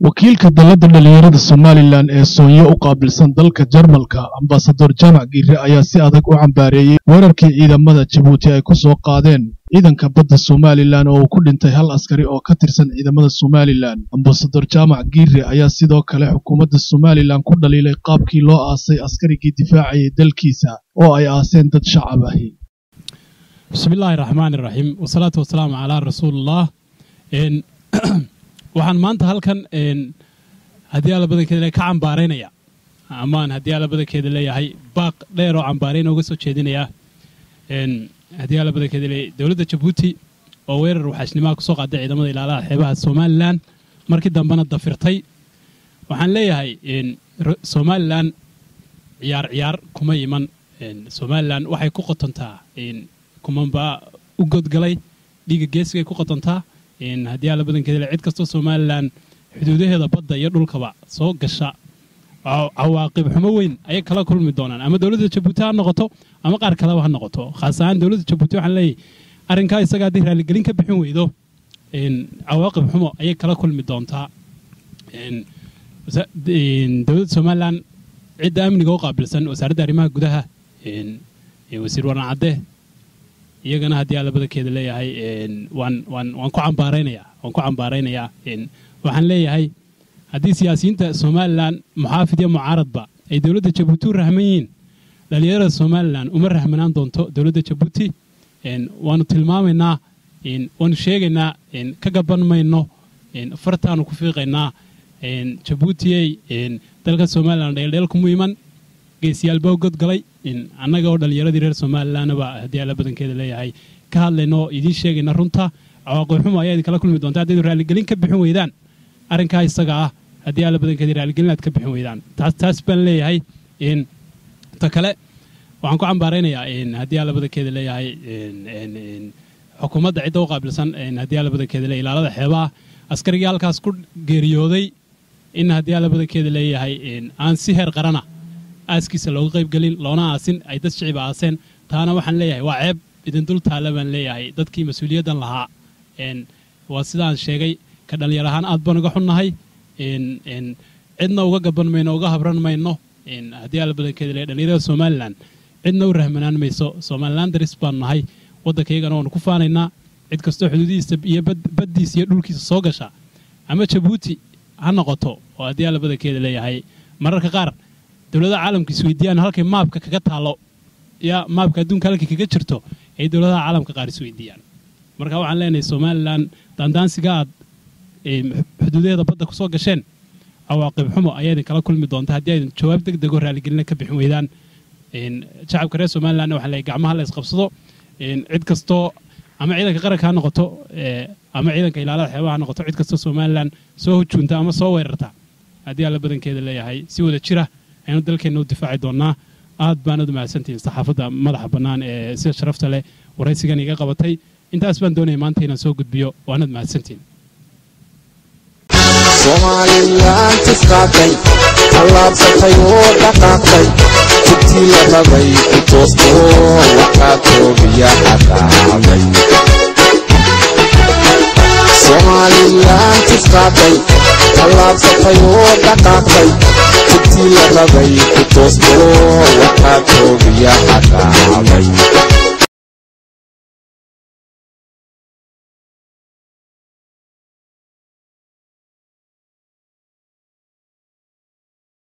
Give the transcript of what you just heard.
Wakiilka dalladda dhalinyarada Somalilan ee Soonyo u qaabilsan dalka Jarmalka, Ambasador Jaamac Giire, ayaa si adag u cambaareeyey weerarkii ciidamada Jabuuti ay ku soo qaadeen ciidanka badda Somalilan oo uu ku dhintay hal askari oo ka tirsan ciidamada Somalilan. Ambasador Jaamac Giire ayaa sidoo kale xukuumadda Somalilan ku dhaliilay qaabkii loo aasay askarigii difaacayay dalkiisa oo ay aaseen dad shacab ahi. Bismi illaahi raxmaani raxiim, wasalaatu wasalaamu calaa rasuulillaah. Waxaan maanta halkan haddii Alla badankeeda ka cambaaraynaya, amaan haddii Alla badankeeda leeyahay baaq dheer oo cambaarayn uga soo jeedinaya haddii Alla badankeeda leeyahay dowladda Jabuuti oo weerar waxaashnimaha kusoo qaaday ciidamada ilaalaha xeebaha Somalilan, markii dambena dafirtay. Waxaan leeyahay Somalilan ciyaar ciyaar kuma iman. Somalilan waxay ku qotontaa kumanbaa u godgalay dhiiga geesigay ku qotontaa. Haddii Alla badankeeda, cid kastoo Somalilan xuduudaheeda badda iyo dhulkaba soo gasha, cawaaqib xumo weyn ayay kala kulmi doonaan, ama dowladda Jabuuti ha noqoto ama qaar kaleba ha noqoto. Khaas ahaan dowladda Jabuuti waxaan leeyahay, arrinkaa isaga haddii raaligelin ka bixin weydo, cawaaqib xumo ayay kala kulmi doontaa. Dowladda Somalilan cidda amniga u qaabilsan, wasaaradda arrimaha gudaha, wasiir Waran Cadde, iyagana haddii Alla badankeeda leeyahay waan ku cambaaraynayaa, waan ku cambaaraynayaa. Waxaan leeyahay, haddii siyaasiyiinta Somalilan, muxaafid iyo mucaaradba, ay dowladda Jabuuti u rahman yihiin, dhalinyarada Somalilan uma rahmanaan doonto dowladda Jabuuti. Waanu tilmaamaynaa, waanu sheegaynaa, ka gaban mayno, fartaanu ku fiiqaynaa. Jabuutiyey, dalka Somalilan dheeldheel kuma iman, geesiyaalba u godgalay. Annaga oo dhallinyaradii reer Somalilanaba haddii Alla badankeeda leeyahay ka hadlayno oo idiin sheegayna runta, cawaaqib xumo ayaa idinkala kulmi doonta haddaydu raaligelin ka bixin weydaan arrinkaa isaga ah. Haddii Alla badankeeda raaligelin aad ka bixin weydaan, taas baan leeyahay. Ta kale waxaan ku cambaaraynayaa haddii Alla badankeeda leeyahay xukuumadda cidda u qaabilsan haddii Alla badankeeda leeyahay ilaalada xeebaha, askarigii halkaas ku geeriyooday in haddii Alla badankeeda leeyahay aan si heer qarana aaskiisa looga qaybgelin, loona aasin, ay dad shiciba aaseen. Taana waxaan leeyahay waa ceeb idin dul taalla baan leeyahay dadkii mas-uuliyaddan lahaa. Waa sidaan sheegay, ka dhallinyar ahaan aad baan uga xunnahay, cidna uga gaban mayno, uga habran mayno. Haddii Alla badankeeda leeyahay dhallinyarada Somalilan cidna u rahmanaan mayso. Somalilan daris baan nahay, waddankaygana waanu ku faanaynaa. Cid kastoo xuduudihiisa iyo baddiisa iyo dhulkiisa soo gasha, ama Jabuuti ha noqoto oo haddii Alla badankeeda leeyahay mararka qaar dowladaha caalamka isweydiiyaan halkay maabka kaga taallo, ya maabka adduunka halkay kaga jirto ay dowladaha caalamka qaar isweydiiyaan. Marka waxaan leenahay Somalilan, daandaansiga aad xuduudaheeda badda kusoo gasheen, cawaaqib xumo ayaa idin kala kulmi doonta haddii aydin jawaab deg dego raaligelina ka bixin weydaan. Shacabka reer Somalilandna waxaan leeyahay gacmaha la isqabsado. Cid kastoo ama ciidanka qaranka ha noqoto ama ciidanka ilaalada xeebaha ha noqoto, cid kastoo Somalilan soo hujuunta ama soo weerarta, haddii Alla badankeeda leeyahay si wada jira aynu dalkeenna u difaaci doonnaa. Aad baanad u mahadsantihiin saxaafadda madaxa bannaan ee sida sharafta leh waraysigan iga qabatay. Intaas baan doonaya maanta inaan soo gudbiyo, waanad mahadsantihiin. Somalilan tisqaaday, tallaabsatay oo dhaqaaqday, tubtii la rabay ku toosto, waxaa toobiya xaqaacday. Somalilan tisqaaday, tallaabsatay oo dhaqaaqday, tubtii la rabay ku toosto, waxaa toobiya xaqaacday.